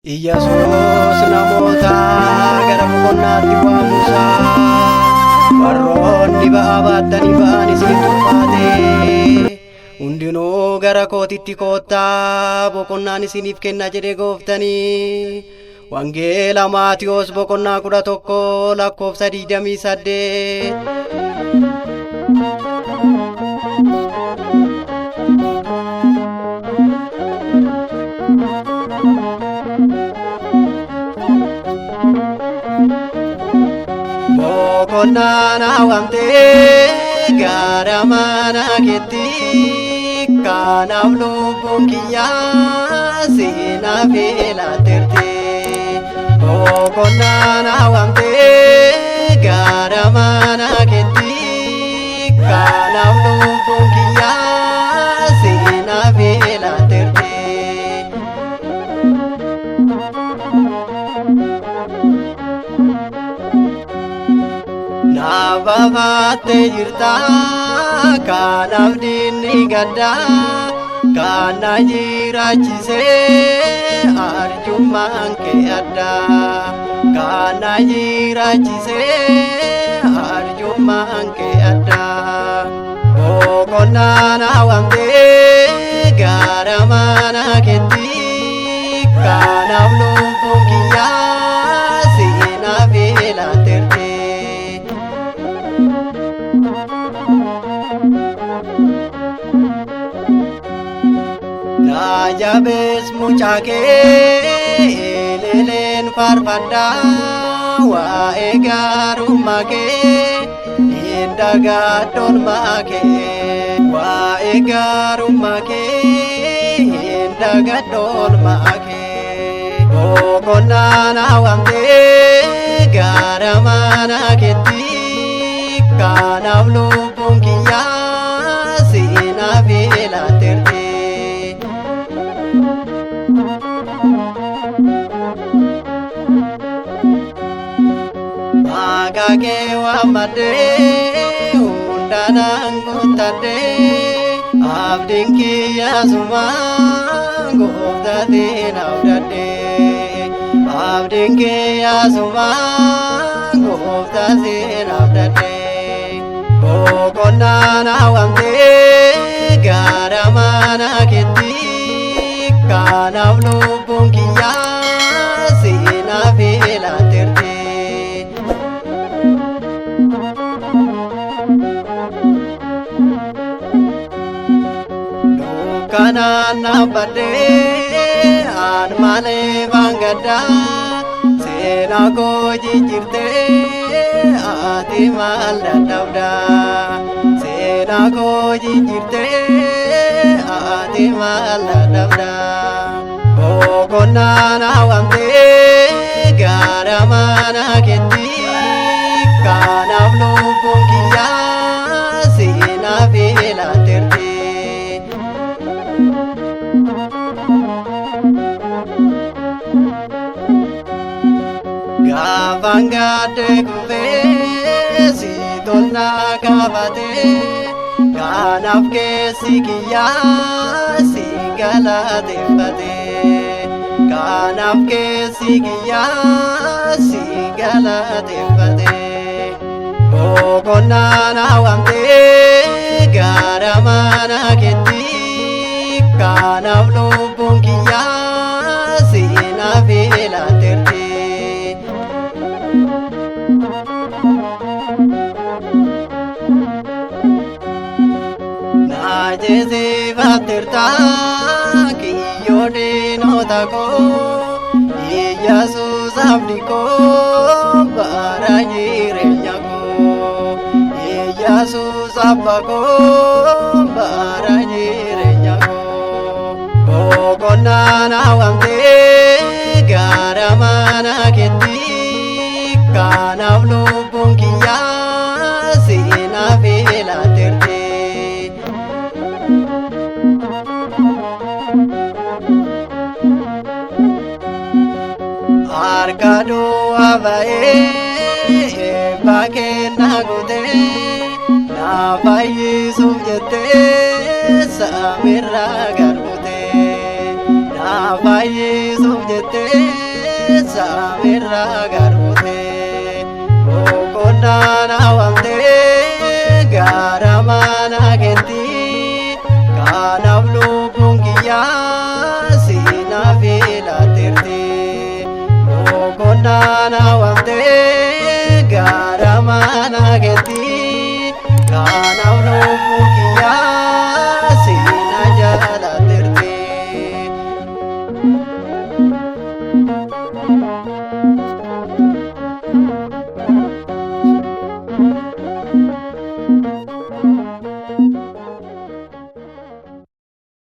Iyyasuus namoota gara boqonnaatti waamuusaa warroonni ba'aa baattanii ba'aan isinitti ulfaate hundinuu gara kootitti koottaa boqonnaan isiniif kenna jedhe gooftanii. Wangeela Maatiyoos boqonnaa 11 lakkoofsa 28. Boqonnaan hawwamtee gara mana keetti kanaaf lubbuun kiyyaa siinaaf filatteerti. Boqonnaan hawwamtee gara mana keetti kanaaf lubbuun kiyyaa siinaaf filatteerti. Naaf jirta kanaaf diinni gaddaa kan na jiraachisee arjummaan kee addaa kan na jiraachisee arjummaan kee addaa. Boqonnaan hawwamtee gara mana keetti kanaaf lubbuun kiyyaa siinaaf filatteerti. Jabees mucaa kee eleleen faarfadhaa waa'ee gaarummaa kee hin dagadhoon kee waa'ee gaarummaa kee hin dagadhoon kee. Boqonnaan hawwamtee gara mana keetti kanaaf lubbuun kiyyaa siinaaf filatteerti. Maqaa kee waammadhee hundaanaan guuttadhee abdiin kiyyaa sumaa gooftaatiin abdadhee abdiin kiyyaa sumaa gooftaatiin abdadhee. Boqonnaan hawwamtee gara mana keetti kanaaf lubbuun kiyyaa siinaaf filatteerti. Dukkanaan dhaabbadhee aan malee baangaddaa seenaa koo jijjiirtee ati maal dadhabdaa seenaa koo jijjiirtee ati maal dadhabdaa. Boqonnaan hawwamtee gara mana keetti kanaaf lubbuun kiyyaa siinaaf filatteerti. Gaafan gaaddee kufee si tolnaa kaafatee kanaaf keessi kiyyaa si galateeffatee kanaaf keessi kiyyaa si galateeffatee. Boqonnaan hawwamtee gara mana keetti kanaaf lubbuun kiyyaa siinaaf filatteerti. Naajjeesifatteerta kiyyoo diinota koo Iyyasuus abdii koo bara jireenya koo Iyyasuus abba koo bara jireenya koo. Boqonnaan hawwamtee gara mana keetti kanaaf lubbuun kiyyaa siinaaf filatteerti. Harka duwwaa ba'ee eebba kennaa guutee na fayyisuuf jettee samiirraa gad buutee na Fayyisuuf jettee saamirraa garbuutee boqonnaa na waamtee gara mana keetti kanaaf lubbuun kiyyaa si na filateerti. Boqonnaa na waamtee gara mana keetti kanaaf lubbuun kiyyaa si na jaalateerti.